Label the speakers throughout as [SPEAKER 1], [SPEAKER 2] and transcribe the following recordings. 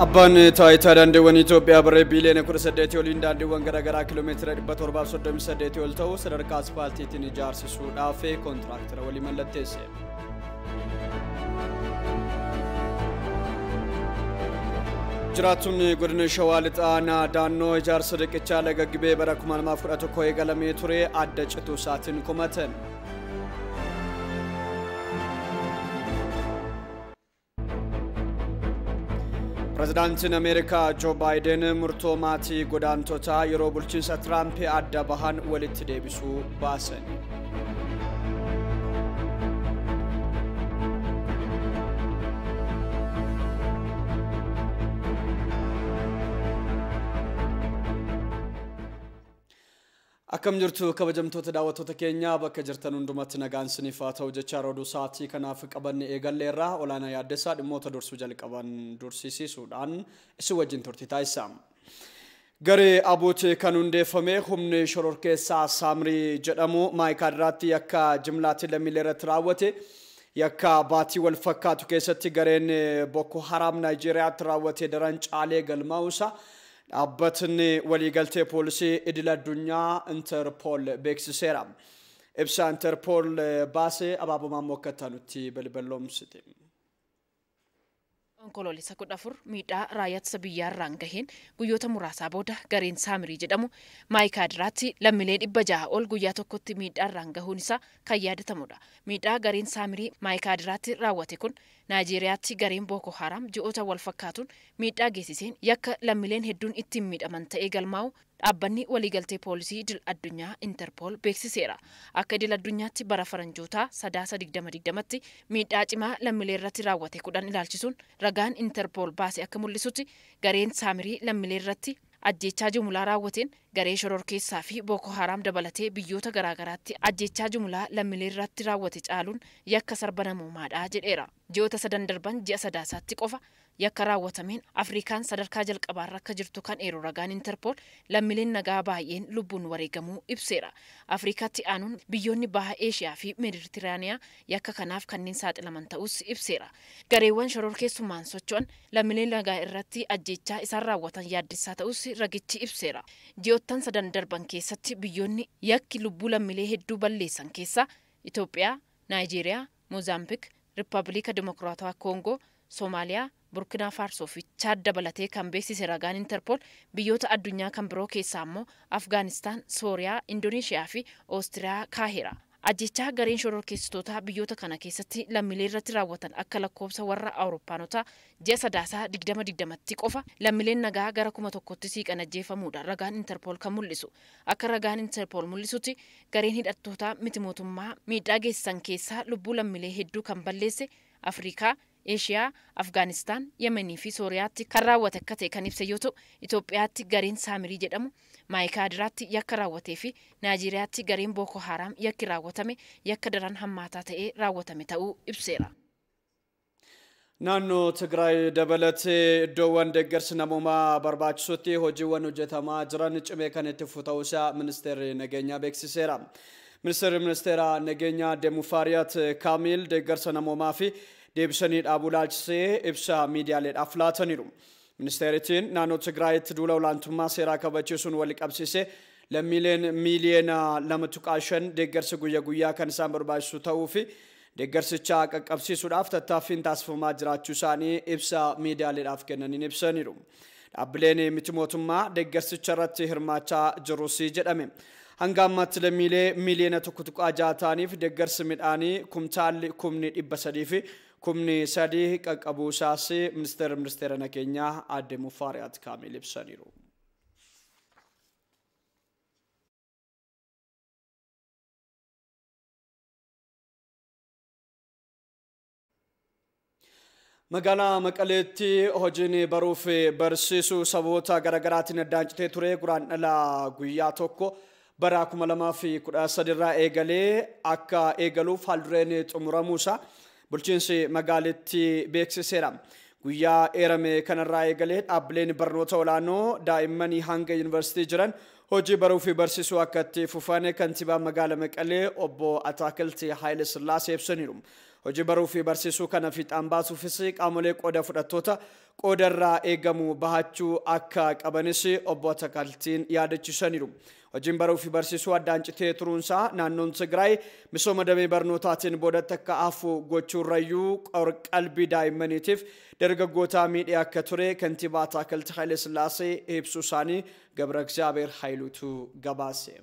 [SPEAKER 1] Abbaan taayitaa daandiiwwan Itoophiyaa birrii biiliyoona 18 oliin daandiiwwan garaagaraa kiiloomeetira 738 ol ta'u sadarkaa aspaaltiitiin ijaarsisuudhaaf koontiraaktara walii mallatteesse. Jiraattonni godina Shawaa Lixaa Daannoo ijaarsa riqichaa laga Gibee bara 2011 eegalamee ture adda cituu isaatiin komatan. Pireezidaantiin Ameerikaa Joo Baayiden murtoo maatii godaantotaa yeroo bulchiinsa Tiraamp adda bahan walitti deebisuu baasan. Akkam jirtu kabajamtoota daawwattoota keenyaa bakka jirtan hundumatti nagaan isiniif haa ta'u jechaa oduu sa'aatii kanaaf qabanne eegalleerraa olaanaa yaaddessaa dhimmoota dursuu jalqaban dursisiisuudhaan isin wajjin turte taasisa. Garee Abuuti kan hundeeffame humni shororkeessaa Saamrii jedhamu Maayikaadiraatti yakka jimlaatti lammiilee irratti raawwate yakka baatii wal fakkaatu keessatti gareen Boko Haram Naayijeeriyaatti raawwate daran caalee galmaa'uusaa dhaabbatni waliigaltee poolisii idil addunyaa Interpol beeksiseera. Ibsa Interpol baasee abaaboo maammoo akka nutti balballoomsite.
[SPEAKER 2] Onkoloolessa 14 miidhaa raayyaa ittisa biyyaarraan gaheen guyyoota muraasaa booda gareen Saamirii jedhamu Maayikaadiraatti lammiilee 600 ol guyyaa tokkotti miidhaarraan gahuun isaa kan yaadatamudha. Miidhaa gareen Saamirii Maayikaadiraatti raawwate kun Naayijeeriyaatti gareen Boko Haram ji'oota wal fakkaatuun miidhaa geessiseen yakka lammiileen hedduun ittiin miidhaman ta'ee galmaa'u dhaabbanni waliigaltee poolisii idil addunyaa Interpol beeksiseera. Akka idil addunyaatti bara faranjootaa sadaasa 2020tti miidhaa cimaa lammiilee irratti raawwate 10 ilaalchisuun ragaan Interpol baase akka mul'isutti gareen Saamirii lammiilee irratti ajjeechaa jumlaa raawwateen garee shororkeessaa fi Boko Haram dabalatee biyyoota garaagaraatti ajjeechaa jumlaa lammiilee irratti raawwate caaluun yakka sarba namoomaadha jedheera. Ji'oota sadan darban ji'a sadaasaatti qofa yakka raawwatameen Afrikaan sadarkaa jalqabaarra akka jirtu kan eeru ragaan Interpol lammiileen nagaa baay'een lubbuun wareegamuu ibseera. Afrikaatti aanuun biyyoonni baha Eeshiyaa fi Meeditiraaniyaa yakka kanaaf kanneen saaxilaman ta'us ibseera. Gareewwan shororkeessummaan socho'an lammiileen nagaa irratti ajjeechaa isaan raawwatan yaaddessaa ta'us ragichi ibseera. Ji'oottan sadan darban keessatti biyyoonni yakki lubbuu lammiilee hedduu balleessan keessaa Itoophiyaa, Naayijeeriyaa, Moozaambiik, Riippaabilika Dimokiraatawaa Koongoo, Soomaaliyaa, Burkina Faasoo fi Chaad dabalatee kan beeksise ragaan Interpol biyyoota addunyaa kan biroo keessaa immoo Afgaanistaan, Sooriyaa, Indoneeshiyaa fi Oostiriyaa kaaheera. Ajjechaa gareen shororkeessitootaa biyyoota kana keessatti lammiilee irratti raawwatan akka lakkoofsa warra Awurooppaanotaa ji'a sadaasaa 2020tti qofa lammiileen nagaa gara 1000tti siiqan ajjeefamuudha ragaan Interpol kan mul'isu. Akka ragaan Interpol mul'isutti gareen hidhattootaa miti mootummaa miidhaa geessisan keessaa lubbuu lammiilee hedduu kan balleesse Afrikaa, Eeshiyaa, Afgaanistaan, Yemenii fi Sooriyaatti kan raawwate akka ta'e kan ibse yoo ta'u, Itoophiyaatti gareen Saamirii jedhamu Maayikaadiraatti yakka raawwatee fi Naayijeeriyaatti gareen Boko Haram yakki raawwatame yakka daran hammaataa ta'ee raawwatame ta'uu ibseera.
[SPEAKER 1] Naannoo Tigraay dabalatee iddoowwan deeggarsi namoomaa barbaachisutti hojiiwwan hojjetamaa jiran cimee kan itti fufu ta'uusaa ministeerri nageenyaa beeksiseera. Ministeerri ministeera nageenyaa Demufaariyaat Kaamil deeggarsa namoomaa fi deebisanii dhaabuu laalchisee ibsa miidiyaaleedhaaf laataniiru. Ministeerittiin naannoo Tigraayitti duula olaantummaa seeraa kabachiisuun wal qabsiisee lammiileen miiliyoona 2.5 deeggarsa guyyaa guyyaa kan isaan barbaachisu ta'uu fi deeggarsicha qaqqabsiisuudhaaf tattaaffiin taasifamaa jiraachuu isaanii ibsa miidiyaaleedhaaf kennaniin ibsaniiru. Dhaabbileen miti mootummaa deeggarsicha irratti hirmaachaa jirus jedhame. Hanga ammaatti lammiilee miiliyoona 1.6 ta'aniif deeggarsi midhaanii kumtaalli 300,000 fi 3,000 qaqqabuu isaas ministeera nageenyaa aadde Mufaariyaat Kaamil ibsaniiru. Magaalaa Maqaleetti hojiin baruu fi barsiisuu sababoota garaagaraatiin addaan citee ture guraandhala guyyaa tokko bara 2013 irraa eegalee akka eegaluuf haaldureen xumuramuusaa bulchiinsi magaalittii beeksiseera. Guyyaa eerame kanarraa eegalee dhaabbileen barnoota olaanoo daa'immanii hanga yuunivarsiitii jiran hojii baruu fi barsiisuu akka itti fufan kantiibaa magaalaa Maqalee obbo Ataakiltii Haayile Sillaasee ibsaniiru. Hojii baruu fi barsiisuu kana fiixaan baasuufis qaamolee qooda fudhattoota qoodarraa eegamu bahachuu akka qabanis obbo Atakaltiin yaadachiisaniiru. Hojiin baruu fi barsiisuu addaan citee turuunsaa naannoon Tigraay misooma damee barnootaatiin boodatti akka hafu gochuurrayyuu qalbii daa'immaniitiif dargaggoota miidhee akka ture kantiibaa Ataakilti Haayilesillaasee ibsuu isaanii Gabra Egzaabeer Haayiluutu gabaase.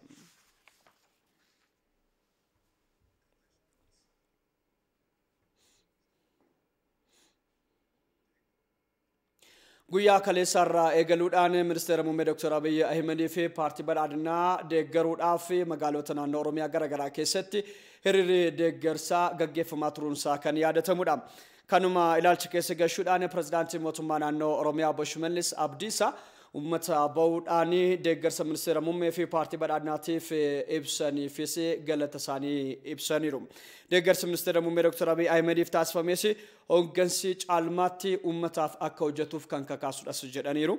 [SPEAKER 1] Guyyaa kaleessarraa eegaluudhaan ministeera muummee Dr. Abiyyi Ahimadii fi paartii badhaadhinaa deeggaruudhaaf magaalota naannoo Oromiyaa garaagaraa keessatti hiriirri deeggarsaa gaggeeffamaa turuunsaa kan yaadatamudha. Kanuma ilaalcha keessa galchuudhaan pirezidaantii mootummaa naannoo Oromiyaa obbo Shimallis Abdiisaa uummata bahuudhaan deeggarsa ministeera muummee fi paartii badhaadhinaatiif ibsaniifis galata isaanii ibsaniiru. Deeggarsi ministeera muummee Dr. Abiyyi Ahimadiif taasifames hooggansi caalmaatti uummataaf akka hojjetuuf kan kakaasudhas jedhaniiru.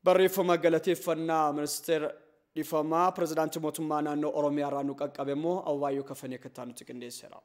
[SPEAKER 1] Barreeffama galateeffannaa ministeera dhifamaa pirezidaantii mootummaa naannoo Oromiyaa irraa nu qaqqabe immoo Awwaayyoo Kafanii akka taanutti qindeesseera.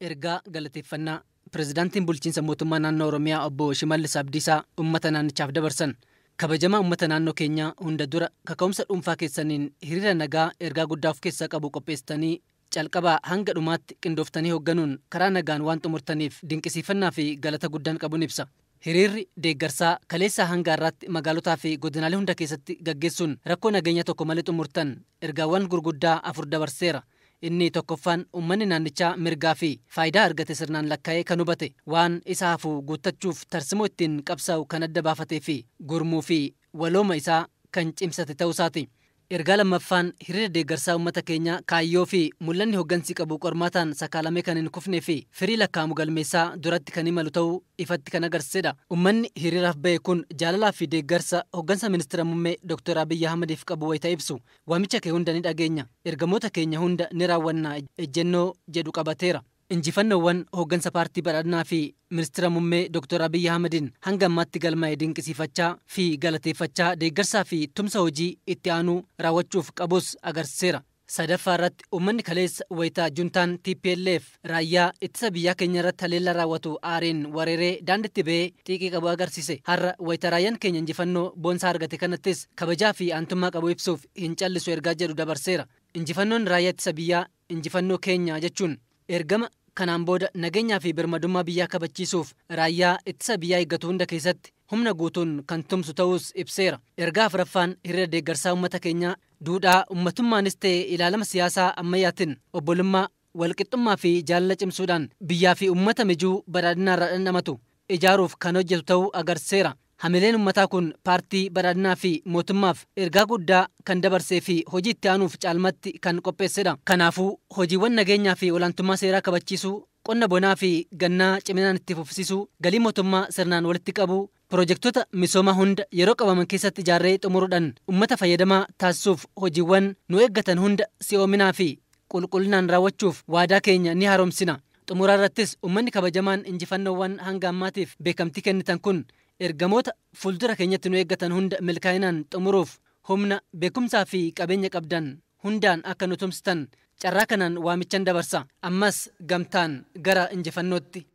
[SPEAKER 3] Ergaa galateeffannaa pirezidaantiin bulchiinsa mootummaa naannoo Oromiyaa obbo Shimallis Abdiisaa uummata naannichaaf dabarsan. Kabajamaa uummata naannoo keenyaa hunda dura kaka'umsa dhuunfaa keessaniin hiriira nagaa ergaa guddaa of keessaa qabu qopheessitanii calqabaa hanga dhumaatti qindooftanii hoogganuun karaa nagaan waan xumurtaniif dinqisiifannaa fi galata guddaan qabuun ibsa. Hiriirri deeggarsaa kaleessaa hanga har'aatti magaalotaa fi godinaalee hunda keessatti gaggeessuun rakkoo nageenya tokko malee xumurtan ergaawwan gurguddaa afur dabarseera. Inni tokkoffaan uummanni naannichaa mirgaa fi faayidaa argate sirnaan lakkaa'ee kan hubate waan isa hafu guuttachuuf tarsimoo ittiin qabsaa'u kan adda baafatee fi gurmuu fi walooma isaa kan cimsate ta'uusaati. Ergaa lammaffaan hiriira deeggarsaa uummata keenyaa kaayyoo fi mul'anni hooggansi qabu qormaataan sakaalamee kan hin kufnee fi firii lakkaa'amu galmeessaa duratti kan imalu ta'uu ifatti kan agarsiisedha. Uummanni hiriiraaf ba'e kun jaalalaa fi deeggarsa hooggansa ministeera muummee Dr. Abiyyi Ahmediif qabu wayita ibsu. Waamicha kee hunda ni dhageenya. Ergamoota keenya hunda ni raawwanna ejjennoo jedhu qabateera. Injifannoowwan hooggansa paartii badhaadhinaa fi ministeera muummee Dr. Abiyyi Ahmediin hanga ammaatti galmaa'e dinqisiifachaa fi galateeffachaa deeggarsaa fi tumsa hojii itti aanuu raawwachuuf qabus agarsiiseera. Sadaffaa irratti uummanni kaleessa wayitaa juntaan TPLF raayyaa ittisa biyyaa keenya irratti haleellaa raawwatu aariin wareeree daandiitti ba'ee xiiqii qabu agarsiise. Har'a wayitaa raayyaan keenya injifannoo boonsaa argate kanattis kabajaa fi aantummaa qabu ibsuuf hin callisu ergaa jedhu dabarseera. Injifannoon raayyaa ittisa biyyaa injifannoo keenya jechuun ergama kanaan booda nageenyaa fi birmadummaa biyyaa kabachiisuuf raayyaa ittisa biyyaa eeggatu hunda keessatti humna guutuun kan tumsu ta'us ibseera. Ergaa afuraffaan hiriira deeggarsaa uummata keenyaa duudhaa ummatummaanis ta'e ilaalama siyaasaa ammayyaatiin obbolummaa walqixxummaa fi jaalala cimsuudhaan biyyaa fi uummata mijuu badhaadhinaarraa dhandhamatu ijaaruuf kan hojjetu ta'uu agarsiiseera. Hamileen uummataa kun paartii badhaadhinaa fi mootummaaf ergaa guddaa kan dabarsee fi hojii itti aanuuf caalmatti kan qopheessedha. Kanaafuu hojiiwwan nageenyaa fi olaantummaa seeraa kabachiisuu, qonna bonaa fi gannaa ciminaan itti fufsiisuu, galii mootummaa sirnaan walitti qabuu, pirojektoota misoomaa hunda yeroo qabaman keessatti ijaarree xumuruudhaan uummata fayyadamaa taasisuuf hojiiwwan nu eeggatan hunda si'oominaa fi qulqullinaan raawwachuuf waadaa keenya ni haaromsina. Xumura irrattis uummanni kabajamaan injifannoowwan hanga ammaatiif beekamtii kennitan kun ergamoota fuuldura keenyatti nu eeggatan hunda milkaa'inaan xumuruuf humna beekumsaa fi qabeenya qabdan hundaan akka nu tumsitan carraa kanaan waamichan dabarsa. Ammas gamtaan gara injifannootti.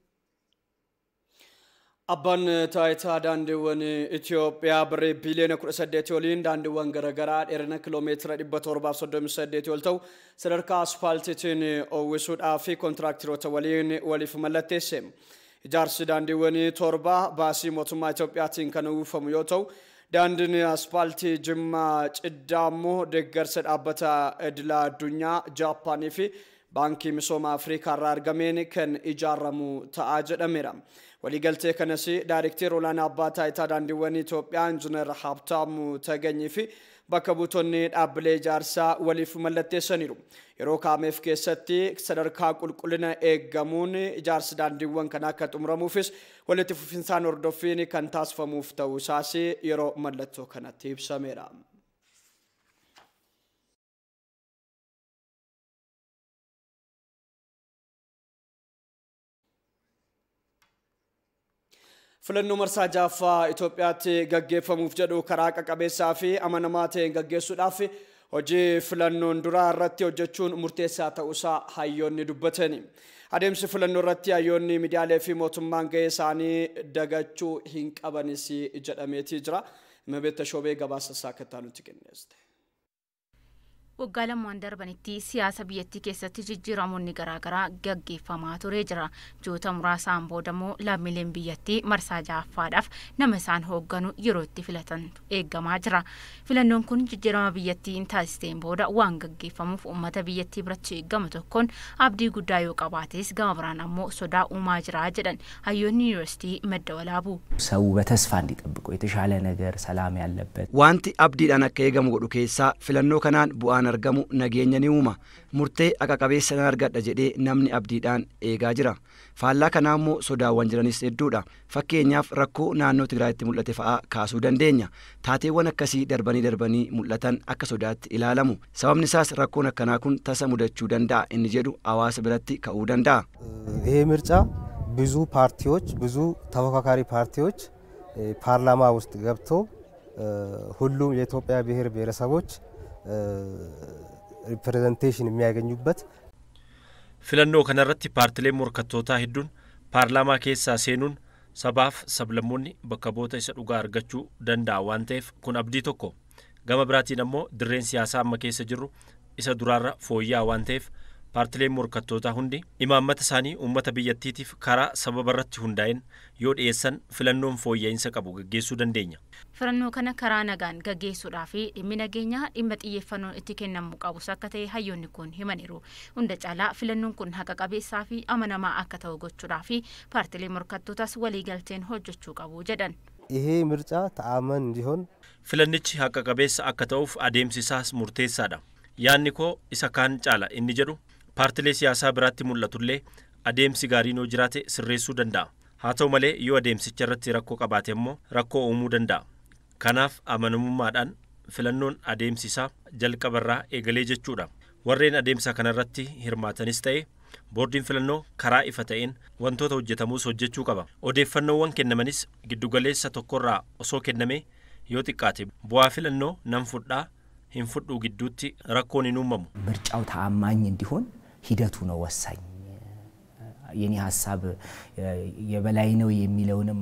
[SPEAKER 1] Abbaan taayitaa daandiiwwan Itoophiyaa birrii biliyoona 18 oliin daandiiwwan garaagaraa dheerina kiiloomeetira 738 ol ta'u sadarkaa asfaaltiitiin uwwisuudhaaf kontiraaktiroota waliin waliif mallatteesse. Ijaarsi daandiiwwan torba baasii mootummaa Itoophiyaatiin kan uwwifamu yoo ta'u daandiin asfaaltii Jimmaa Ciddaa immoo deeggarsa dhaabbata idila addunyaa Jaappaanii fi baankii misooma Afrikaa irraa argameen kan ijaaramu ta'aa jedhameera. Waliigaltee kanas daayirekteer olaanaa abbaa taayitaa daandiiwwan Itoophiyaa Injiinar Habtaamuu Taganyii fi bakka buutonni dhaabbilee ijaarsaa waliif mallatteessaniiru. Yeroo kaa'ameef keessatti sadarkaa qulqullina eegamuun ijaarsi daandiiwwan kanaa akka xumuramuufis walitti fufinsaan hordoffiin kan taasifamuuf ta'uu isaas yeroo mallattoo kanatti ibsameera. Filannoo marsaa jaaffaa Itoophiyaatti gaggeeffamuuf jedhu karaa qaqqabeessaa fi amanamaa ta'een gaggeessuudhaaf Hojii filannoon duraa irratti hojjechuun murteessaa ta'uusaa hayyoonni dubbatani. Adeemsi filannoo irratti hayyoonni miidiyaalee fi mootummaan gahee isaanii dagachuu hin qabanis jedhameetii jira. Mabeetta Shoobee gabaasa isaa akka nutti kenneeste.
[SPEAKER 4] Waggaa lamaan darbanitti siyaasa biyyattii keessatti jijjiiramoonni garaagaraa gaggeeffamaa turee jira. Ji'oota muraasaan boodammoo lammiileen biyyattii marsaa ja'affaadhaaf nama isaan hoogganu yeroo itti filatantu eeggamaa jira. Filannoon kun jijjiirama biyyattii hin taasisteen booda waan gaggeeffamuuf uummata biyyattii biratti gama tokkoon abdii guddaa yoo qabaates gama biraan ammoo sodaa uumaa jira jedhan hayyoonni Yuunivarsiitii Madda Walaabuu.
[SPEAKER 5] ሰው በተስፋ እንዲጠብቀው የተሻለ ነገር ሰላም ያለበት
[SPEAKER 6] Wanti abdiidhaan akka eegamu godhu keessaa filannoo kanaan bu'aan argamu nageenya ni uuma. Murtee haqa qabeessa nan argadha jedhee namni abdiidhaan eegaa jira. Faallaa kanaa immoo sodaawwan jiranis hedduudha. Fakkeenyaaf rakkoo naannoo Tigraayitti mul'ate fa'aa kaasuu dandeenya. Taateewwan akkasii darbanii darbanii mul'atan akka sodaatti ilaalamu. Sababni isaas rakkoon akkanaa kun tasa mudachuu danda'a inni jedhu hawaasa biratti ka'uu danda'a.
[SPEAKER 7] ይሄ ምርጫ ብዙ ፓርቲዎች ብዙ ተፎካካሪ ፓርቲዎች ፓርላማ ውስጥ ገብቶ ሁሉም የኢትዮጵያ ብሔር ብሔረሰቦች ሪፕሬዘንቴሽን የሚያገኙበት
[SPEAKER 8] Filannoo kanarratti paartileen morkattootaa hedduun paarlaamaa keessaa seenuun sabaaf sablammoonni bakka bu'oota isa dhugaa argachuu danda'a waan ta'eef kun abdii tokko. Gama biraatiin ammoo dirreen siyaasaa amma keessa jirru isa duraarra fooyya'aa waan ta'eef paartileen morkattootaa hundi imaammata isaanii uummata biyyattiitiif karaa sababa irratti hundaa'een yoo dhiyeessan filannoon fooyya'insa qabu gaggeessuu dandeenya.
[SPEAKER 4] Filannoo kana karaa nagaan gaggeessuudhaa fi dhimmi nageenyaa dhimma xiyyeeffannoon itti kennamuu qabus akka ta'e hayyoonni kun himaniiru. Hunda caalaa filannoon kun haqa qabeessaa fi amanamaa akka ta'u gochuudhaa fi paartilee morkattootaas waliigalteen hojjechuu qabu jedhan.
[SPEAKER 7] ይሄ ምርጫ ተአማን እንዲሆን
[SPEAKER 8] Filannichi haqa qabeessa akka ta'uuf adeemsi isaas murteessaadha. Yaadni koo isa kaan caala inni jedhu paartilee siyaasaa biraatti mul'atullee adeemsi gaariin yoo jiraate sirreessuu danda'a. Haa ta'u malee yoo adeemsicha irratti rakkoo qabaate immoo rakkoo uumuu danda'a. Kanaaf amanamummaadhaan filannoon adeemsi isaa jalqabarraa eegalee jechuudha. Warreen adeemsa kanarratti hirmaatanis ta'e boordiin filannoo karaa ifa ta'een wantoota hojjetamus hojjechuu qaba. Odeeffannoowwan kennamanis giddugaleessa tokkorraa osoo kenname yoo xiqqaate bu'aa filannoo nan fudhaa hin fudhuu gidduutti rakkoon hin uumamu.
[SPEAKER 5] ምርጫው ተአማኝ እንዲሆን ሂደቱ ነው ወሳኝ። የኔ ሀሳብ የበላይ ነው የሚለውንም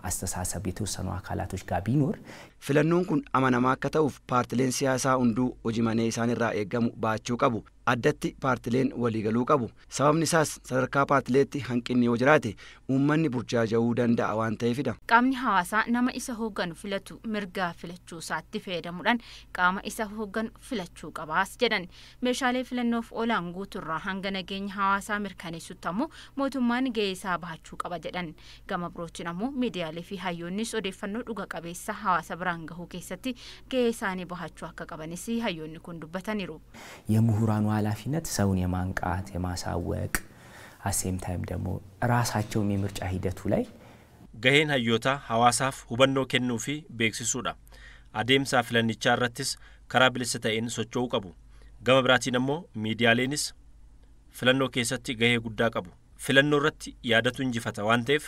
[SPEAKER 5] አስተሳሰብ የተወሰኑ አካላቶች ጋር ቢኖር
[SPEAKER 6] Filannoon kun amanamaa akka ta'uuf paartileen siyaasaa hunduu hojii manee isaan irraa eegamu baachuu qabu. Addatti paartileen waliigaluu qabu. Sababni isaas sadarkaa paartileetti hanqinni yoo jiraate uummanni burjaaja'uu danda'a waan ta'eefidha.
[SPEAKER 4] Qaamni hawaasaa nama isa hoogganu filatu mirgaa filachuu isaatti fayyadamuudhaan qaama isa hoogganu filachuu qabaas jedhan. Meeshaalee filannoof oolan guuturraa hanga nageenya hawaasaa mirkaneessutti ammoo mootummaan gahee isaa bahachuu qaba jedhan. Gama birootiin ammoo miidiyaalee fi hayyoonnis odeeffannoo dhuga qabeessa hawaasa biraan gahuu keessatti gahee isaanii bahachuu akka qabanis hayyoonni kun dubbataniiru.
[SPEAKER 5] የምሁራኑ ኃላፊነት ሰውን የማንቃት የማሳወቅ አሴም ታይም ደግሞ ራሳቸውም የምርጫ ሂደቱ ላይ
[SPEAKER 8] Gaheen hayyootaa hawaasaaf hubannoo kennuu fi beeksisuudha. Adeemsa filannichaa irrattis karaa bilisa ta'een socho'uu qabu. Gama biraatiin ammoo miidiyaaleenis filannoo keessatti gahee guddaa qabu. Filannoo irratti yaadatu injifata waan ta'eef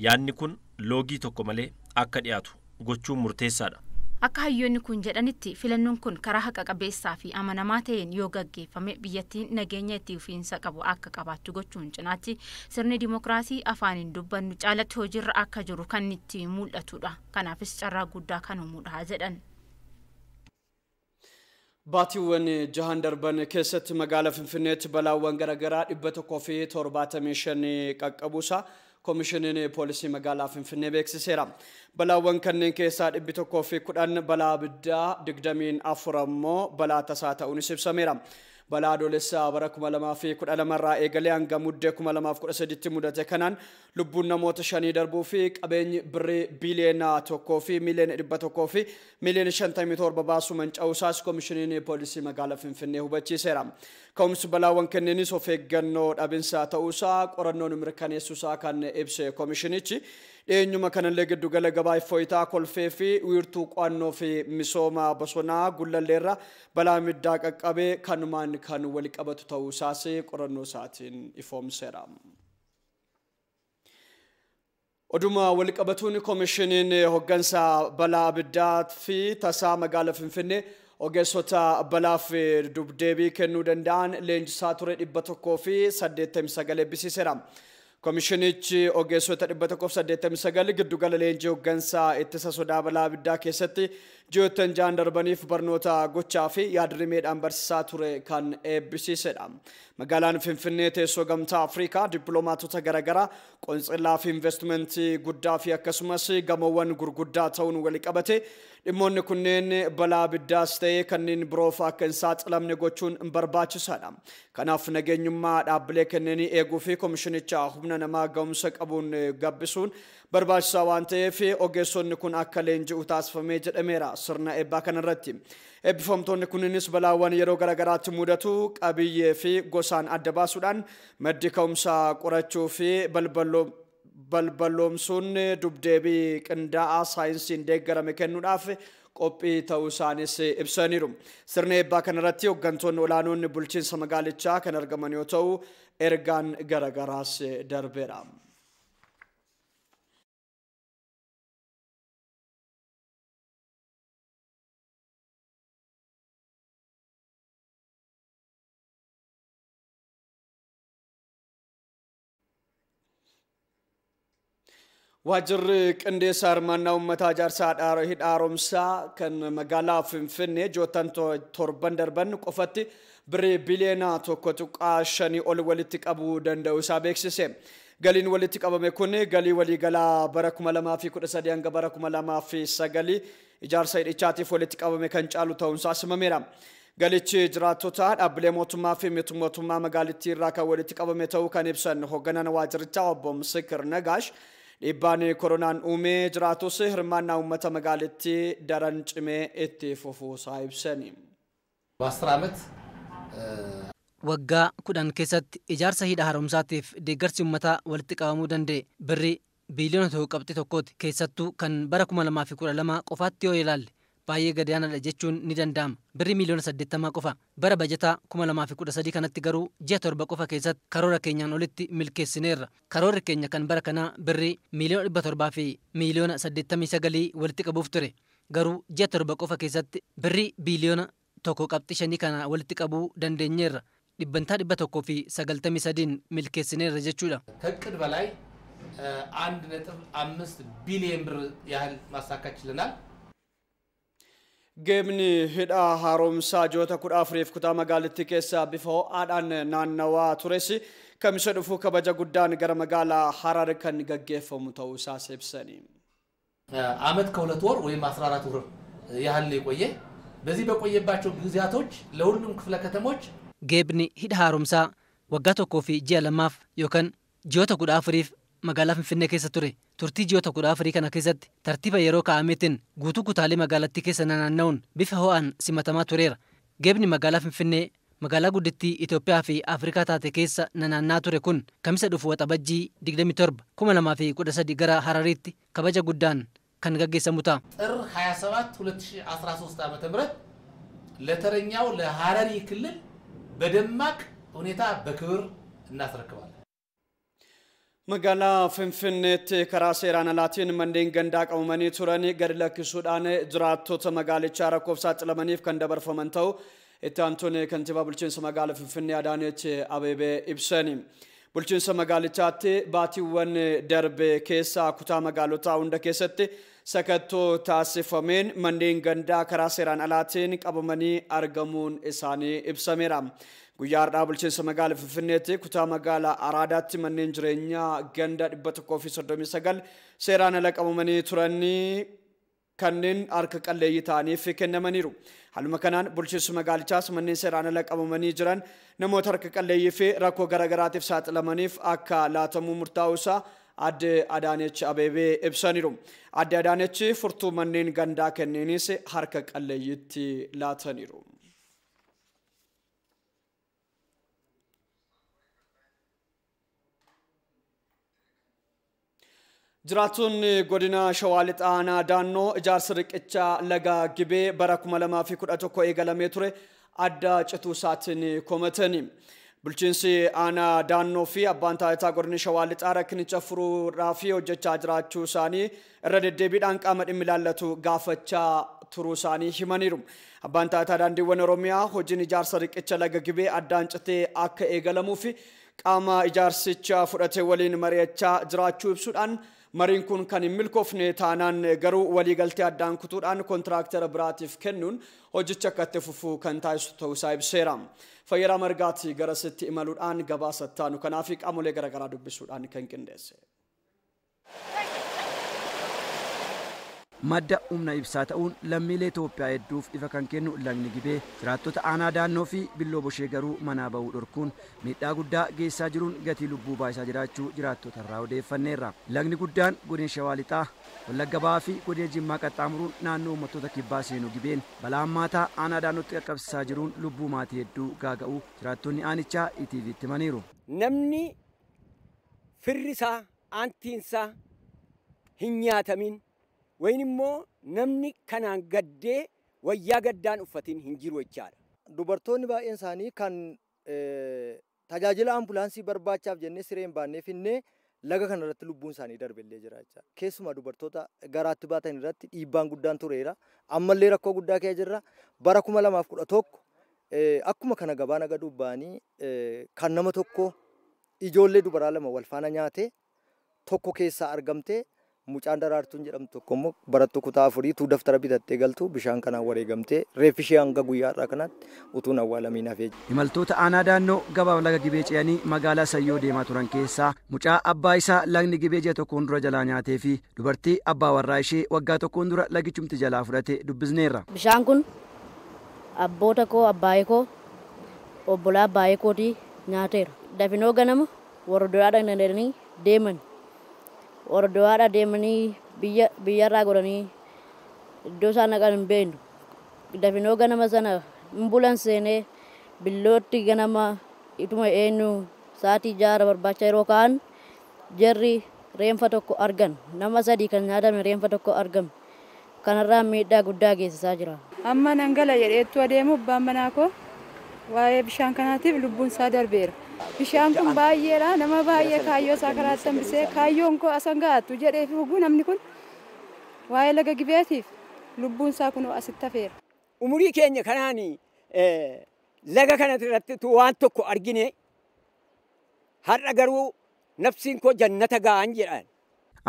[SPEAKER 8] yaadni kun loogii tokko malee akka dhiyaatu gochuun murteessaadha.
[SPEAKER 4] Akka hayyoonni kun jedhanitti filannoon kun karaa haqa qabeessaa fi amanamaa ta'een yoo gaggeeffame biyyattiin nageenya itti fufiinsa qabu akka qabaattu gochuun cinaatti sirni dimookiraasii afaaniin dubbannu caalatti hojiirra akka jiru kan itti mul'atudha. Kanaafis carraa guddaa kan uumudha jedhan.
[SPEAKER 1] Baatiiwwan jahan darban keessatti magaalaa Finfinneetti balaawwan garaagaraa 175 qaqqabuusaa Koomishiniin Poolisii magaalaa Finfinnee beeksiseera. Balaawwan kanneen keessaa 110 balaa abiddaa, 24 ammoo balaa tasaa ta'uunis ibsameera. Balaa adoolessaa bara 2012 irraa eegalee hanga muddee 2013tti mudate kanaan lubbuun namoota 5 darbuu fi qabeenyi birrii biiliyoona 1 fi miiliyoona 100 fi miiliyoona 57 baasuu manca'uusaas Koomishiniin Poolisii magaalaa Finfinnee hubachiiseera. Ka'umsi balaawwan kanneenis of eeggannoo dhabinsaa ta'uusaa qorannoon mirkaneessuusaa kan ibse koomishinichi dhiyeenyuma kanallee giddugala gabaa Iffooyitaa Kolfee fi wiirtuu qo'annoo fi misooma bosonaa Gullalleerra balaa middaa qaqqabee kanumaan kan wal qabatu ta'uusaas qorannoo isaatiin ifoomseera. Oduma wal qabatuun koomishiniin hoggansa balaa abiddaa fi tasaa magaalaa Finfinnee ogeessota balaaf dubdeebii kennuu danda'an leenjisaa ture 189 eebbisiiseera. Komishinichi ogeessota 189 giddugala leenjii hooggansaa ittisa sodaa balaa abiddaa keessatti ji'oottan ja'an darbaniif barnoota gochaa fi yaadrimeedhaan barsiisaa ture kan eebbisiisedha. Magaalaan Finfinnee teessoo gamtaa Afrikaa dippiloomaatota garaagaraa qontsillaa fi investimentii guddaa fi akkasumas gamoowwan gurguddaa ta'uun wal qabate dhimmoonni kunneen balaa abiddaas ta'ee kanneen biroof akka hin saaxilamne gochuun barbaachisaadha. Kanaaf nageenyummaa dhaabbilee kanneenii eeguu fi komishinicha humna namaa ga'umsa qabuun gabbisuun barbaachisaa waan ta'eef ogeessonni kun akka leenji'u taasifamee jedhameera sirna eebbaa kanarratti. Eebbifamtoonni kunneenis balaawwan yeroo garaagaraatti mudatu qabiyyee fi gosaan adda baasuudhaan maddi ka'umsaa qorachuu fi balballoomsuun dubdeebii qindaa'aa saayinsiin deeggarame kennuudhaaf qophii ta'uu isaanis ibsaniiru. Sirna eebbaa kanarratti hooggantoonni olaanoonni bulchiinsa magaalichaa kan argaman yoo ta'u ergaan garaagaraas darbeera. Waajjirri qindeessaa hirmaannaa uummataa ijaarsa hidha haaromsaa kan magaalaa Finfinnee ji'oottan torban darban qofatti birrii biliyoona 1.5 ol walitti qabuu danda'u isaa beeksise. Galiin walitti qabame kun galii waliigalaa bara 2013 hanga bara 2009 ijaarsa hidhichaatiif walitti qabame kan caalu ta'uunsaa simameera. Galichi jiraattota dhaabbilee mootummaa fi miti mootummaa magaalittii irraa kan walitti qabame ta'uu kan ibsan hoogganaan waajjirichaa obbo Misikir Nagaash dhiibbaan koronaan uumee jiraatus hirmaannaa uummata magaalittii daran cimee itti fufuusaa ibsani.
[SPEAKER 9] በአስር ዓመት
[SPEAKER 3] Waggaa 10 keessatti ijaarsa hidha haaromsaatiif deeggarsi uummataa walitti qabamuu danda'e birrii biliyoona 1.1ti. Keessattuu kan bara 2012 qofaatti yoo ilaalle baay'ee gadi aanaadha jechuun ni danda'ama. Birrii miliyoona 80 qofa. Bara bajataa 2013 kanatti garuu ji'a 7 qofa keessatti karoora keenyaan olitti milkeessineerra. Karoorri keenya kan bara kanaa birrii miliyoona 700 fi miliyoona 89 walitti qabuuf ture. Garuu ji'a 7 qofa keessatti birrii biliyoona 1.5 kana walitti qabuu dandeenyeerra. 193% milkeessineerra jechuudha.
[SPEAKER 9] ከእቅድ በላይ 1.5 ቢሊዮን ብር ያህል ማሳካት ችለናል።
[SPEAKER 1] Geebni hidha haaromsaa ji'oota 14 kutaa magaalittii keessa bifa ho'aadhaan naannawaa tures kamisa dhufu kabaja guddaan gara magaalaa Harar kan gaggeeffamu ta'uu isaas ibsani.
[SPEAKER 9] ዓመት ከሁለት ወር ወይም 14 ወር ያህል ነው የቆየ። በዚህ በቆየባቸው ጊዜያቶች ለሁሉም ክፍለ ከተሞች
[SPEAKER 3] Geebni hidha haaromsaa waggaa 1 fi ji'a 2 yookaan ji'oota 14 magaalaa Finfinnee keessa ture. Turtii ji'oota 14 kana keessatti tartiiba yeroo kaa'ameetiin guutuu kutaalee magaalattii keessa naanna'uun bifa ho'aan simatamaa tureera. Geebni magaalaa Finfinnee magaalaa guddittii Itoophiyaa fi Afrikaa taate keessa naanna'aa ture kun kamisa dhufu Waxabajjii 27 2013 gara Harariitti kabaja guddaan kan gaggeessamu ta'a.
[SPEAKER 9] ጥር 27 2013 ዓ.ም ለተረኛው ለሐረሪ ክልል በደማቅ ሁኔታ በክብር እናስረክባለን።
[SPEAKER 1] Magaalaa Finfinneetti karaa seeraan alaatiin manneen gandaa qabamanii turan gadi lakkisuudhaan jiraattota magaalichaa rakkoof saaxilamaniif kan dabarfaman ta'uu itti aantuun kantiibaa bulchiinsa magaalaa Finfinnee Adaanech Abeebee ibsani. Bulchiinsa magaalichaatti baatiiwwan darbe keessa kutaa magaalotaa hunda keessatti sakattoo taasifameen manneen gandaa karaa seeraan alaatiin qabamanii argamuun isaanii ibsameera. Guyyaa har'aa bulchiinsa magaalaa Finfinneetti kutaa magaalaa Araadaatti manneen jireenyaa ganda 139 seeraan ala qabamanii turanii kanneen harka qalleeyyii ta'aniif kennamaniiru. Haaluma kanaan bulchiinsi magaalichaas manneen seeraan ala qabamanii jiran namoota harka qalleeyyii fi rakkoo garaagaraatiif saaxilamaniif akka laatamuu murtaa'uu isaa Aadde Adaanech Abeebee ibsaniiru. Aadde Adaanech furtuu manneen gandaa kenneenis harka qalleeyyiitti laataniiru. Jiraattonni godina Shawaa Lixaa aanaa Daannoo ijaarsa riqichaa laga Gibee bara 2011 eegalamee ture adda cituu isaatiin komatani. Bulchiinsi aanaa Daannoo fi abbaan taayitaa godina Shawaa Lixaa rakkinicha furuudhaaf hojjechaa jiraachuu isaanii irra deddeebiidhaan qaama dhimmi ilaallatu gaafachaa turuu isaanii himaniiru. Abbaan taayitaa daandiiwwan Oromiyaa hojiin ijaarsa riqicha laga Gibee addaan citee akka eegalamuu fi qaama ijaarsicha fudhate waliin mari'achaa jiraachuu ibsuudhaan mariin kun kan hin milkoofne taanaan garuu waliigaltee addaan kutuudhaan kontiraaktara biraatiif kennuun hojicha akka itti fufu kan taasisu ta'uu isaa ibseera. Fayyaraa Margaati garasitti imaluudhaan gabaasa taanu kanaaf qaamolee garaagaraa dubbisuudhaan kan qindeesse.
[SPEAKER 6] Madda humna ibsaa ta'uun lammiilee Itoophiyaa hedduuf ifa kan kennu lagni Gibee jiraattota aanaa Daannoo fi Billoo Boshee garuu manaa ba'uu dhorkuun miidhaa guddaa geessaa jiruun gatii lubbuu baasaa jiraachuu jiraattota irraa odeeffanneerra. Lagni guddaan godina Shawaa Lixaa, Wallagga Bahaa fi godina Jimmaa qaxxaamuruun naannoo uummattoota kibbaa seenu Gibeen balaa hammaataa aanaa Daannootti qaqqabsiisaa jiruun lubbuu maatii hedduu gaaga'uu jiraattonni aanichaa ETV'tti himaniiru.
[SPEAKER 10] Namni firrisaa aantiinsaa hin nyaatamin wayin immoo namni kanaan gaddee wayyaa gaddaan uffatiin hin jiru jechaadha.
[SPEAKER 11] Dubartoonni baay'een isaanii kan tajaajila ambulaansii barbaachaaf jennee siree hin baannee finnee laga kana irratti lubbuun isaanii darbellee jira jechaadha. Keessumaa dubartoota garaatti baatan irratti dhiibbaan guddaan tureera. Ammallee rakkoo guddaa keessa jirra. Bara 2011 akkuma kana gabaa nagaduu ba'anii kan nama tokko ijoollee dubaraa lama wal faana nyaate tokko keessaa argamte mucaan Daraartuun jedhamtu tokko immoo barattuu kutaa afuriitu daftara bitattee galtu bishaan kanaan wareegamtee reeffi ishee hanga guyyaa har'aa kanaatti utuu hin awwaalamiin hafee.
[SPEAKER 6] Imaltoota aanaa Daannoo gabaaf laga Gibee ce'anii magaalaa Sayyoo deemaa turan keessaa mucaa abbaa isaa lagni Gibee ji'a tokkoon dura jalaa nyaatee fi dubartii abbaa warraa ishee waggaa tokkoon dura lagichumti jalaa fudhate dubbisneerra.
[SPEAKER 12] Bishaan kun abboota koo, abbaayee koo, obbolaa abbaayee kootii nyaateera. Dafinoo ganama warra duraa dhaqnanii deeman. Warra deemanii biyyarraa godhanii iddoo isaan dhaqan hin beeknu. Dafinoo ganama sana hin bulan seenee billootti ganama ituma eenyu sa'aatii 6 barbaacha yeroo ka'an jarri reenfa tokko argan. Nama sadii kan nyaatame reenfa tokko argame. Kanarraa miidhaa guddaa geessisaa jira.
[SPEAKER 13] Amma nan gala jedheettu adeemu abbaan manaa koo waa'ee bishaan kanaatiif lubbuun isaa darbeera. Bishaan kun baay'eedha. Nama baay'ee kaayyoo isaa karaatti hambisee kaayyoon koo asan ga'attu jedhee fi hoguu namni kun waa'ee laga Gibeetiif lubbuun isaa kun asitti hafeera.
[SPEAKER 10] Umurii keenya kanaan laga kana irratti waan tokko argine har'a garuu nafsiin koo jannata ga'an jedhan.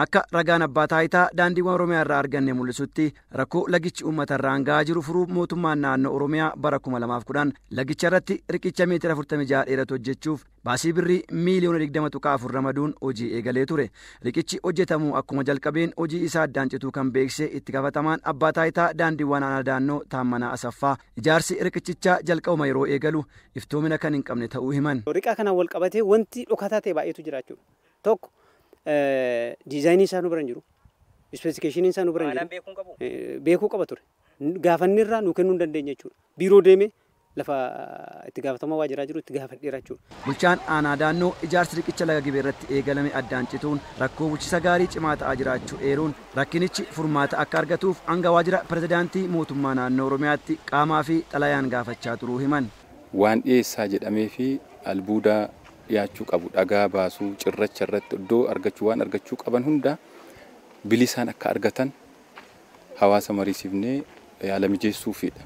[SPEAKER 6] Akka ragaan abbaa taayitaa daandiiwwan Oromiyaa irraa arganne mul'isutti rakkoo lagichi uummata irraan ga'aa jiru furuuf mootummaan naannoo Oromiyaa bara 2010 lagicha irratti riqicha meetira 46 dheeratu hojjechuuf baasii birrii miiliyoona 20.4 ramaduun hojii eegalee ture. Riqichi hojjetamuu akkuma jalqabeen hojii isaa addaan cituu kan beeksise itti gaafatamaan abbaa taayitaa daandiiwwan aanaa Daannoo Taammanaa Asaffaa ijaarsi riqichichaa jalqabuma yeroo eegalu iftoomina kan hin qabne ta'uu himan.
[SPEAKER 14] Riqa kanaan wal qabatee wanti dhokataa ta'e baay'eetu jira jechuudha. Tokko diizaayinii isaa nu bira hin jiru. Ispeesifikeeshiniin isaa nu bira hin jiru. Beekuu qaba ture. Gaafanni irraa nu kennuu hin dandeenye jechuudha. Biiroo deemee lafa itti gaafatamaa waajiraa jiru itti gaafadheera jechuudha.
[SPEAKER 6] Bulchaan aanaa Daannoo ijaarsi riqicha laga Gibee irratti eegalame addaan cituun rakkoo bulchiisa gaarii cimaa ta'aa jiraachuu eeruun rakkinichi furmaata akka argatuuf hanga waajjira pirezidaantii mootummaa naannoo Oromiyaatti qaamaa fi xalayaan gaafachaa turuu himan.
[SPEAKER 15] Waan dhiyeessaa jedhamee fi albuudaa dhiyaachuu qabu dhagaa baasuu cirracha irratti iddoo argachuu waan argachuu qaban hunda bilisaan akka argatan hawaasa mariisifnee yaala mijeessuufidha.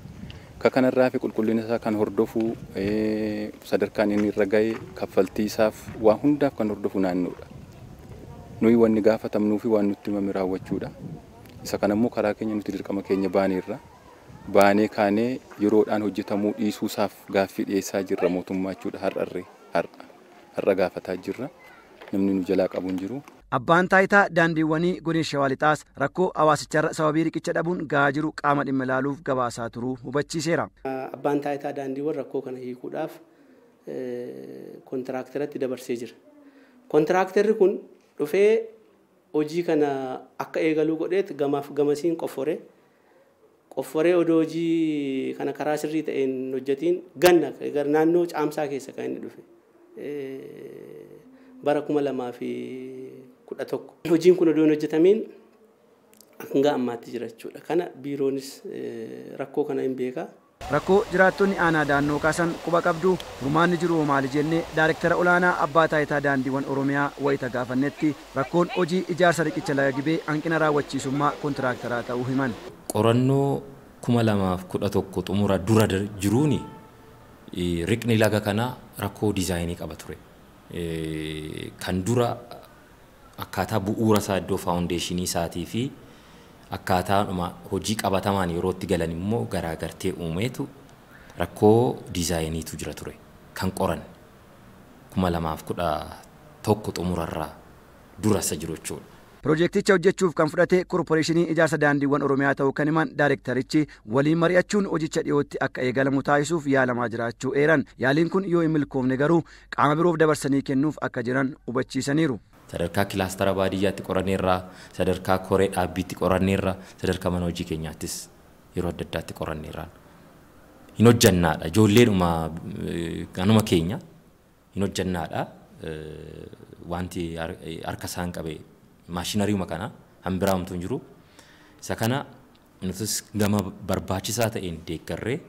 [SPEAKER 15] Akka kanarraa fi qulqullina isaa kan hordofu sadarkaan inni irra ga'e kaffaltii isaaf waa hundaaf kan hordofu naannoodha. Nuyi wanni gaafatamnuu fi waan nutti himame raawwachuudha. Isa kanammoo karaa keenya nuti dirqama keenya baaneerra. Baanee kaanee yeroodhaan hojjetamuu dhiisuu isaaf gaaffii dhiyeessaa jirra mootummaa jechuudha har'arree har'a. Har'a gaafataa jirra. Namni nu jalaa qabu hin jiru.
[SPEAKER 6] Abbaan taayitaa daandiiwwanii godina Shawaa Lixaas rakkoo hawaasicharra sababii riqicha dhabuun gahaa jiru qaama dhimma ilaaluuf gabaasaa turuu hubachiiseera.
[SPEAKER 14] Abbaan taayitaa daandiiwwan rakkoo kana hiikuudhaaf kontiraaktaratti dabarsee jira. Kontiraaktarri kun dhufee hojii kana akka eegaluu godheet gamaaf gamasiin qofforee odoo hojii kana karaa sirrii ta'een hojjetiin ganna naannoo caamsaa keessa kan inni dhufe. Bara 2011 hojiin kun odoo hin hojjetamiin hanga ammaatti jira jechuudha. Kana biiroonis rakkoo kana hin beeka.
[SPEAKER 6] Rakkoo jiraattonni aanaa Daannoo kaasan quba qabdu furmaanni jiru maali jennee daayirektara olaanaa abbaa taayitaa daandiiwwan Oromiyaa wayita gaafannetti rakkoon hojii ijaarsa riqicha laga Gibee hanqina raawwachiisummaa kontiraaktaraa ta'uu himan.
[SPEAKER 16] Qorannoo 2011 xumura dura jiruuni riqni laga kanaa rakkoo diizaayinii qaba ture. Kan dura akkaataa bu'uura isaa iddoo faawundeeshinii isaatii fi akkaataadhuma hojii qabatamaan yeroo itti galan immoo garaagartee uumeetu rakkoo diizaayiniitu jira ture kan qoran 2011 xumurarraa dura isa jiru jechuudha.
[SPEAKER 6] Pirojekticha hojjechuuf kan fudhate Korporeeshinii Ijaarsa Daandiiwwan Oromiyaa ta'uu kan himan daayirektarichi waliin mari'achuun hojicha dhiyootti akka eegalamu taasisuuf yaalamaa jiraachuu eeran. Yaaliin kun yoo hin milkoofne garuu qaama biroof dabarsanii kennuuf akka jiran hubachiisaniiru.
[SPEAKER 16] Sadarkaa kilaastara baadiyyaatti qoranneerra, sadarkaa koree dhaabbiitti qoranneerra, sadarkaa mana hojii keenyaattis yeroo adda addaatti qoranneerra. Hin hojjannaadha. Ijoolleedhuma kanuma keenya hin hojjannaadha. Wanti harka isaan qabe maashinariuma kana hanbiraa homtuu hin jiru. Isa kana nutis gama barbaachisaa ta'een deeggarree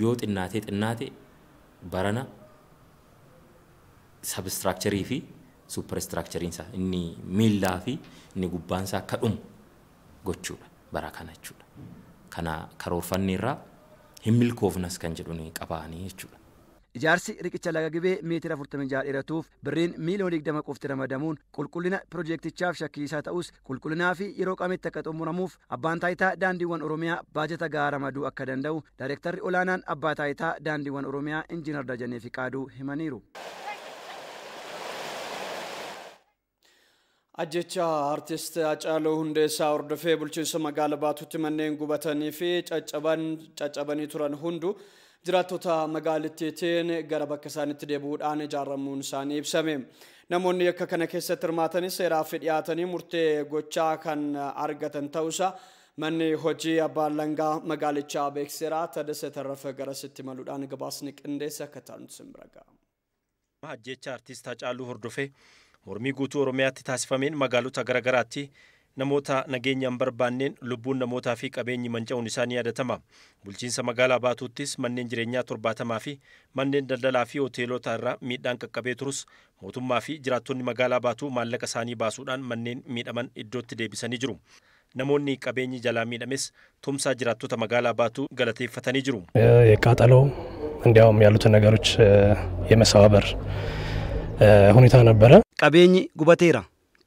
[SPEAKER 16] yoo xinnaatee xinnaate barana sabistiraakcharii fi suuparistiraakchariin isaa inni miillaa fi inni gubbaan isaa akka dhumu gochuudha bara kana jechuudha. Kana karoorfanneerraa hin milkoofnas kan jedhu ni qabaanii jechuudha.
[SPEAKER 6] Ijaarsi riqicha laga Gibee meetira 46 dheeratuuf birriin miiliyoona 20 qofti ramadamuun qulqullina pirojektichaaf shakkiisaa ta'us qulqullinaa fi yeroo qabetti akka xumuramuuf abbaan taayitaa daandiiwwan Oromiyaa baajata gahaa ramaduu akka danda'u daayirektarri olaanaan abbaa taayitaa daandiiwwan Oromiyaa Injiinar Dajanee Fiqaaduu himaniiru.
[SPEAKER 1] Ajjecha artist Haacaaluu Hundeessaa hordofee bulchiinsa magaalaa Baatuutti manneen gubatanii fi caccabanii turan hunduu jiraattota magaalittiitiin gara bakka isaaniitti deebi'uudhaan ijaaramuun isaanii ibsame. Namoonni yakka kana keessatti hirmaatanis seeraaf dhiyaatanii murtee gochaa kan argatan ta'uusaa manni hojii abbaa alangaa magaalichaa beeksiseera. Taddasaa Tarrafaa garasitti maluudhaan gabaasni qindeessa akka ta'an simbira ga'a.
[SPEAKER 8] Ajjecha artist Haacaaluu hordofee mormii guutuu Oromiyaatti taasifameen magaalota garaagaraatti namoota nageenya hin barbaanneen lubbuun namootaa fi qabeenyi manca'uun isaanii yaadatama. Bulchiinsa magaalaa Baatuuttis manneen jireenyaa 70 fi manneen daldalaa fi hoteelota irraa miidhaan qaqqabee turus mootummaa fi jiraattonni magaalaa Baatuu maallaqa isaanii baasuudhaan manneen miidhaman iddootti deebisanii jiru. Namoonni qabeenyi jalaa miidhames tumsaa jiraattota magaalaa Baatuu galateeffatanii jiru.
[SPEAKER 17] የቃጠለው እንዲያውም ያሉትን ነገሮች የመሰባበር ሁኔታ ነበረ።
[SPEAKER 6] Qabeenyi gubateera.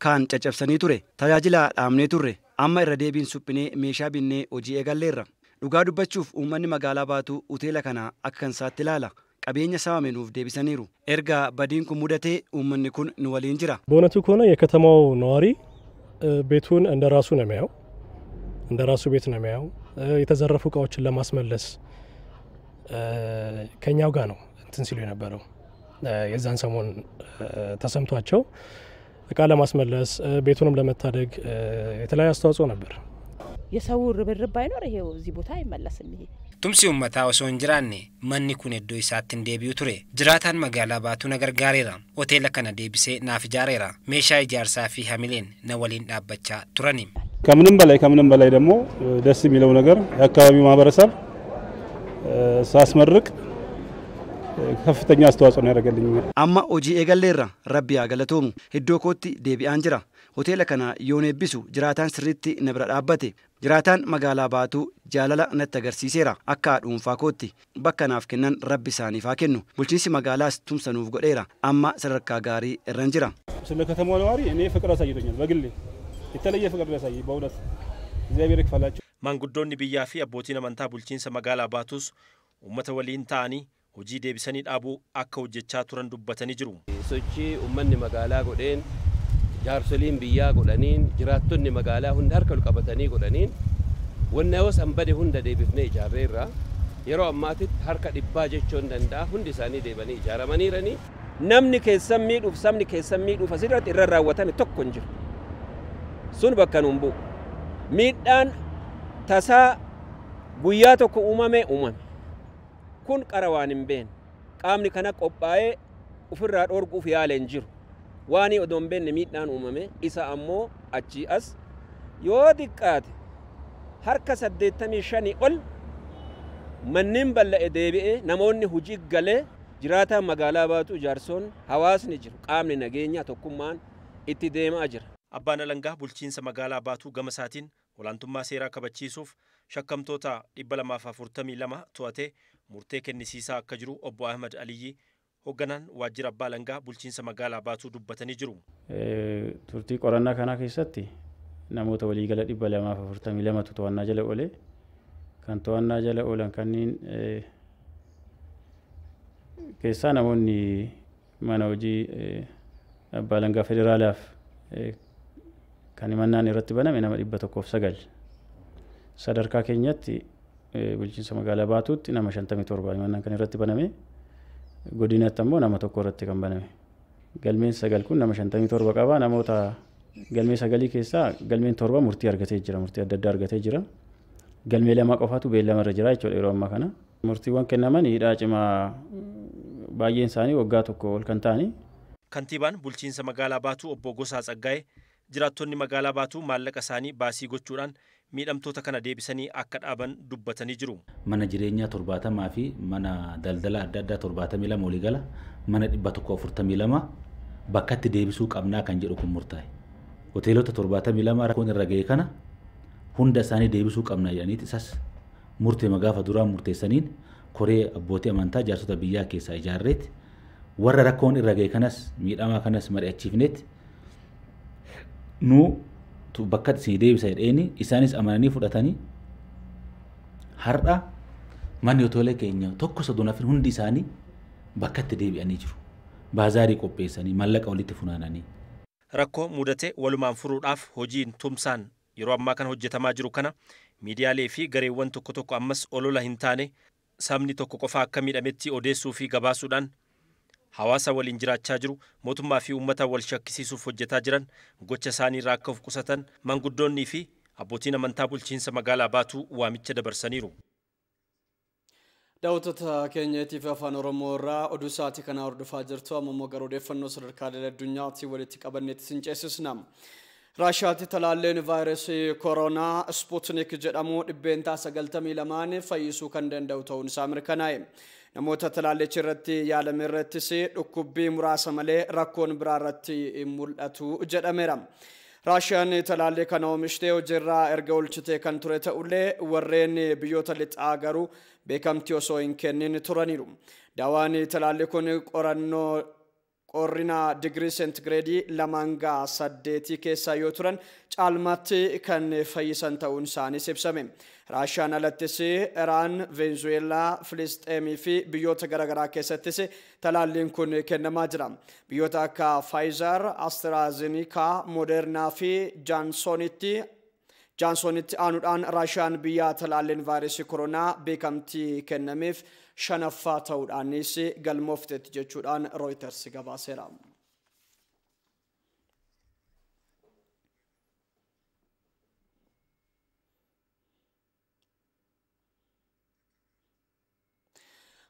[SPEAKER 6] Kaan caccabsanii ture. Tajaajila dhaabnee turre. Amma irra deebiin suphinee meeshaa binnee hojii eegalleerra. Dhugaa dubbachuuf uummanni magaalaa Baatuu hoteela kana akka kan isaatti ilaala. Qabeenya saamame nuuf deebisaniiru. Erga badiin kun mudatee uummanni kun nu waliin jira.
[SPEAKER 17] በእውነቱ ከሆነ የከተማው ነዋሪ ቤቱን እንደ ራሱ ነው የሚያየው። እንደ ራሱ ቤት ነው የሚያየው። የተዘረፉ እቃዎችን ለማስመለስ ከኛው ጋር ነው እንትን ሲሉ የነበረው። የዛን ሰሞን ተሰምቷቸው እቃ ለማስመለስ ቤቱንም ለመታደግ የተለያየ አስተዋጽኦ ነበር።
[SPEAKER 18] የሰው ርብርብ ባይኖር ይሄው እዚህ ቦታ አይመለስም። ይሄ
[SPEAKER 19] Tumsi uummataa osoo hin jiraanne manni kun iddoo isaatti hin deebi'u ture. Jiraataan magaalaa Baatuu na gargaareera. Hoteela kana deebisee naaf ijaareera. Meeshaa ijaarsaa fi hamileen na waliin dhaabbachaa turani.
[SPEAKER 20] ከምንም በላይ ደግሞ ደስ የሚለው ነገር የአካባቢው ማህበረሰብ ሳስመርቅ ከፍተኛ አስተዋጽኦ ነው ያደረገልኝ።
[SPEAKER 6] Amma hojii eegalleerra Rabbi haa galatoomu. Iddoo kootti deebi'aan jira. Hoteela kana yoon eebbisu jiraataan sirriitti na bira dhaabbate. Jiraataan magaalaa Baatuu jaalala natti agarsiiseera. Akka dhuunfaa kootti bakka naaf kennan Rabbi isaaniif haa kennu. Bulchiinsi magaalaas tumsa nuuf godheera. Amma sadarkaa gaarii irran jira.
[SPEAKER 20] ስለ ከተማው ነዋሪ እኔ ፍቅር አሳይቶኛል። በግሌ የተለየ ፍቅር ያሳየኝ በእውነት እግዚአብሔር ይክፈላቸው።
[SPEAKER 8] Maanguddoonni biyyaa fi abbootiin amantaa bulchiinsa magaalaa Baatuus uummata waliin ta'anii hojii deebisanii dhaabuu akka hojjechaa turan dubbatanii jiru.
[SPEAKER 21] Sochii uummanni magaalaa godheen, jaarsoliin biyyaa godhaniin, jiraattonni magaalaa hunda harka ol qabatanii godhaniin wanna yoo san bade hunda deebifnee ijaarreerra. Yeroo ammaatitti harka 100 jechuun danda'a hundi isaanii deebanii ijaaramaniirani.
[SPEAKER 22] Namni keessan miidhuuf sabni keessan miidhuuf asirratti irra raawwatame tokko hin jiru. Sun bakka nuun bu'u. Miidhaan tasaa guyyaa tokko uumame. Kun qara waan hin beekne. Qaamni kana qophaa'ee ofirraa dhoorguuf yaala hin jiru. Waan odoo hin beekne miidhaan uumame isa ammoo achii as yoo xiqqaate harka 85 ol manneen bal'a'e deebi'ee namoonni hojii galee jiraataan magaalaa Baatuu jaarsoon hawaasni jiru qaamni nageenyaa tokkummaan itti deemaa jira.
[SPEAKER 8] Abbaan Alangaa bulchiinsa magaalaa Baatuu gama isaatiin Olaantummaa seeraa kabachiisuuf shakkamtoota 242 to'atee murtee kennisiisaa akka jiru obbo Ahmad Aliyyi hoogganaan waajjira abbaa alangaa bulchiinsa magaalaa Baatuu dubbatanii jiru.
[SPEAKER 2] Turtii qorannaa kanaa keessatti namoota waliigala 242tu to'annaa jala oole. Kan to'annaa jala oolan kanneen keessaa namoonni mana hojii abbaa alangaa federaalaaf kan himannaan irratti baname nama 109. Sadarkaa keenyatti bulchiinsa magaalaa Baatuutti nama 57 himannaan kan irratti baname, godinatti ammoo nama 1 irratti kan baname. Galmeen 9 kun nama 57 qaba. Namoota galmee 9 keessaa galmeen 7 murtii argatee jira, murtii adda addaa argatee jira. Galmee 2 qofaatu beellama irra jira jechuudha yeroo ammaa kana. Murtiiwwan kennaman hidhaa cimaa baay'een isaanii waggaa 1 ol kan ta'ani.
[SPEAKER 8] Kantiibaan bulchiinsa magaalaa Baatuu obbo Gosaa Tsaggaa'ee jiraattonni magaalaa Baatuu maallaqa isaanii baasii gochuudhaan miidhamtoota kana deebisanii akka dhaaban dubbatanii jiru.
[SPEAKER 9] Mana jireenyaa 70 fi mana daldala adda addaa 72 waliigala mana 142 bakkatti deebisuu qabnaa kan jedhu kun murtaa'e. Hoteelota 72 rakkoon irra ga'e kana hunda isaanii deebisuu qabnaa jedhaniiti isas murtee gaafa duraan murteessaniin koree abbootii amantaa jaarsota biyyaa keessaa ijaarreeti warra rakkoon irra ga'e kanas miidhamaa kanas mari'achiifneeti nu bakka isin deebisa jedheeni isaanis amananii fudhatanii har'a manni hoteela keenya tokko soddon hafin hundi isaanii bakkatti deebi'anii jiru. Baazaarii qopheessanii maallaqa walitti funaananii.
[SPEAKER 8] Rakkoo mudate walumaan furuudhaaf hojiin tumsaan yeroo ammaa kana hojjetamaa jiru kana miidiyaalee fi gareewwan tokko tokko ammas olola hin taane sabni tokko qofa akka miidhametti odeessuu fi gabaasuudhaan hawaasa waliin jiraachaa jiru mootummaa fi uummata wal shakkisiisuuf hojjetaa jiran gocha isaanii irraa akka of qusatan manguddoonnii fi abbootiin amantaa bulchiinsa magaalaa Baatuu waamicha dabarsaniiru.
[SPEAKER 1] Daawwattoota keenyatiif afaan Oromoo irraa oduu sa'aatii kana hordofaa jirtu amma immoo gara odeeffannoo sadarkaa addunyaatti walitti qabanneetti sin ceesisna. Raashiyaatti talaalleen vaayirasii koronaa Sputnik jedhamu 92% fayyisuu kan danda'u ta'uun isaa mirkanaa'e. Namoota talaallicha irratti yaalame irrattis dhukkubbii muraasa malee rakkoon biraa irratti mul'atu jedhameera. Raashiyaan talaallii kana oomishtee hojiirraa erga oolchitee kan ture ta'ullee warreen biyyoota lixaa garuu beekamtii osoo hin kennin turaniiru. Daawaan talaallii kun qorannoo qorrina digirii seentigireedii 2-8 keessa yoo turan caalmaatti kan fayyisan ta'uun isaaniis ibsame. Raashiyaan alattis Iraan, Venezuelaa, Filisxeemii fi biyyoota garaagaraa keessattis talaalliin kun kennamaa jira. Biyyoota akka Pfizer, AstraZeneca, Moderna fi Jaansonitti aanuudhaan Raashiyaan biyya talaalliin vaayirasii koronaa beekamtii kennameef 5ffaa ta'uudhaanis galmoofteetti jechuudhaan Reuters gabaaseera.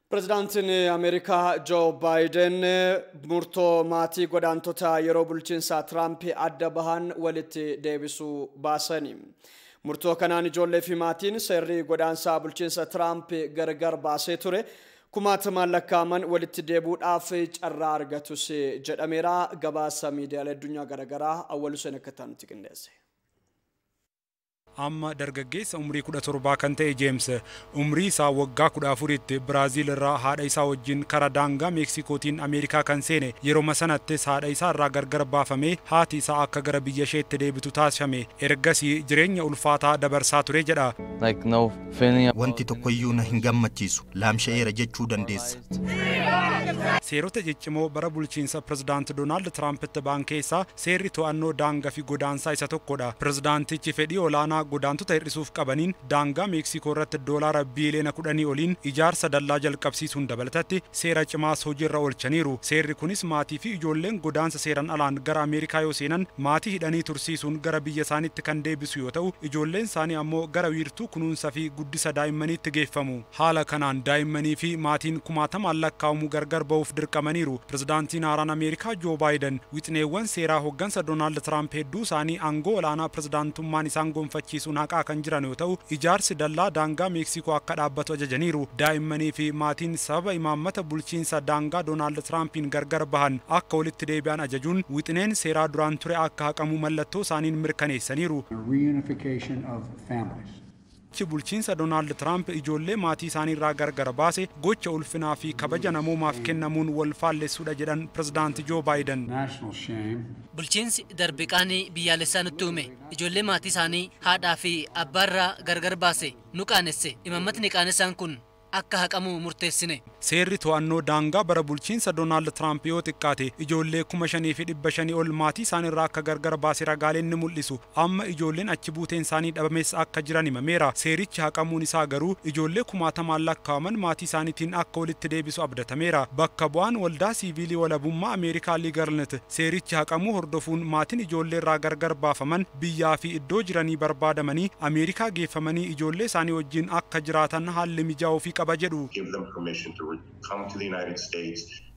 [SPEAKER 1] Pireezidaantiin Ameerikaa Joo Baayiden murtoo maatii godaantota yeroo bulchiinsa Tiraamp adda bahan walitti deebisuu baasani. Murtoo kanaan ijoollee fi maatiin seerri godaansaa bulchiinsa Tiraamp gargar baasee ture kumaatamaan lakkaa'aman walitti deebi'uudhaaf carraa argatus jedhameera. Gabaasa miidiyaalee addunyaa garaagaraa Awwal Hussein akka ta'anitti qindeesse.
[SPEAKER 7] Amma dargaggeessa umrii 17 kan ta'e Jeems umrii isaa waggaa 14tti Biraaziil irraa haadha isaa wajjin karaa daangaa Meeksikootiin Ameerikaa kan seene yeroo sanattis haadha isaa irraa gargar baafame haati isaa akka gara biyya isheetti deebitu taasifame ergasii jireenya ulfaataa dabarsaa ture jedha.
[SPEAKER 23] Wanti tokkoyyuu na hin gammachiisu laamsha'eera jechuu dandeessa.
[SPEAKER 7] Seerota ciccimoo bara bulchiinsa pirezidaanti Doonaald Tiraampitti ba'an keessaa seerri to'annoo daangaa fi godaansaa isa tokkodha. Pirezidaantichi fedhii olaanaa godaantota hir'isuuf qabaniin daangaa Meeksikoo irratti $10 biiliyoona oliin ijaarsa dallaa jalqabsiisuun dabalatatti seera cimaas hojiirra oolchaniiru. Seerri kunis maatii fi ijoolleen godaansa seeran alaan gara Ameerikaa yoo seenan maatii hidhanii tursiisuun gara biyya isaaniitti kan deebisu yoo ta'u ijoolleen isaanii ammoo gara wiirtuu kunuunsa fi guddisa daa'immaniitti geeffamu. Haala kanaan daa'immanii fi maatiin kumaatamaan lakkaa'amu gargar gargar ba'uuf dirqamaniiru. Pirezidaantiin haaraan Ameerikaa Joo Baayiden wixineewwan seeraa hooggansa Doonaald Tiraamp hedduu isaanii aangoo olaanaa pirezidaantummaan isaan gonfachiisuun haqaa kan jiran yoo ta'u, ijaarsi dallaa daangaa Meeksikoo akka dhaabbatu ajajaniiru. Daa'immanii fi maatiin sababa imaammata bulchiinsa daangaa Doonaald Tiraampiin gargar bahan akka walitti deebi'an ajajuun wixineen seeraa duraan ture akka haqamu mallattoo isaaniin mirkaneessaniiru. Bulchiinsa Doonaald Tiraamp ijoollee maatii isaanii irraa gargar baase gocha ulfinaa fi kabaja namoomaaf kennamuun wal faallessuudha jedhan pirezidaanti Joo Baayiden.
[SPEAKER 3] Bulchiinsi darbe qaanii biyyaalessaa nutti uume, ijoollee maatii isaanii haadhaa fi abbaarraa gargar baase nu qaanesse. Imaammatni qaanessaan kun akka haqamu murteessine.
[SPEAKER 7] Seerri to'annoo daangaa bara bulchiinsa Doonaald Tiraamp yoo xiqqaate ijoollee 5,500 ol maatii isaaniirraa akka gargar baase ragaaleen ni mul'isu. Amma ijoolleen achi buuteen isaanii dhabames akka jiran himameera. Seerichi haqamuun isaa garuu ijoollee kumaatamaan lakkaa'aman maatii isaaniitiin akka walitti deebisu abdatameera. Bakka bu'aan waldaa siiviilii walabummaa Ameerikaa Liigarnet seerichi haqamuu hordofuun maatiin ijoollee irraa gargar baafaman biyyaa fi iddoo jiranii barbaadamanii Ameerikaa geeffamanii ijoollee isaanii wajjin akka jiraatan haalli mijaa'uu fi qaba jedhu.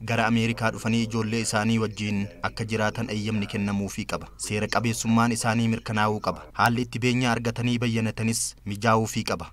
[SPEAKER 23] Gara Ameerikaa dhufanii ijoollee isaanii wajjin akka jiraatan eeyyamni kennamuufii qaba. Seera qabeessummaan isaanii mirkanaa'uu qaba. Haalli itti beenyaa argatanii bayyanatanis mijaa'uufii qaba.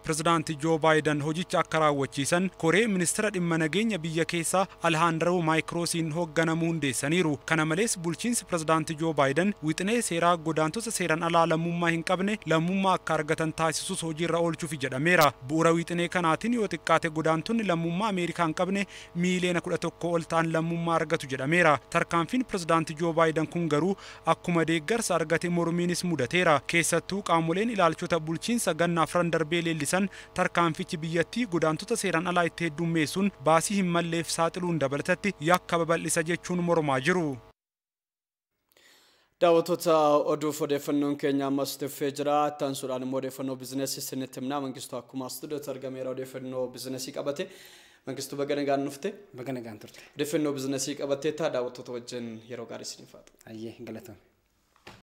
[SPEAKER 7] Pirezidaanti Joo Baayiden hojicha akka raawwachiisan koree ministeera dhimma nageenya biyya keessaa Alhaandrao Maayikroosiin hoogganamuu hundeessaniiru. Kana malees bulchiinsi pirezidaanti Joo Baayiden wixinee seeraa godaantota seeraan alaa lammummaa hin qabne lammummaa akka argatan taasisus hojiirra oolchuuf jedhameera. Bu'uura wixinee kanaatiin yoo xiqqaate godaantonni lammummaa Ameerikaa hin qabne miiliyoona 11 ol ta'an lammummaa argatu jedhameera. Tarkaanfiin pirezidaanti Joo Baayiden kun garuu akkuma deeggarsa argate mormiinis mudateera. Keessattuu qaamoleen ilaalchota bulchiinsa ganna afran darbee leellisan tarkaanfichi biyyattii godaantota seeraan alaa itti heddummeessuun baasii hin malleef saaxiluun dabalatatti yakka babal'isa jechuun mormaa jiru.
[SPEAKER 1] Daawwattoota oduuf odeeffannoon keenya ammas tuffee jira. Taansuudhaan immoo odeeffannoo biizinesii isinitti himna. Mangistuu akkuma istuudiyootti argameera odeeffannoo biizinesii qabate. Mangistuu baga nagaan dhufte.
[SPEAKER 19] Baga nagaan turte.
[SPEAKER 1] Odeeffannoo biizinesii qabatteetta daawwattoota wajjin yeroo gaarii isiniif haa ta'u.
[SPEAKER 19] Ayyee galatoome.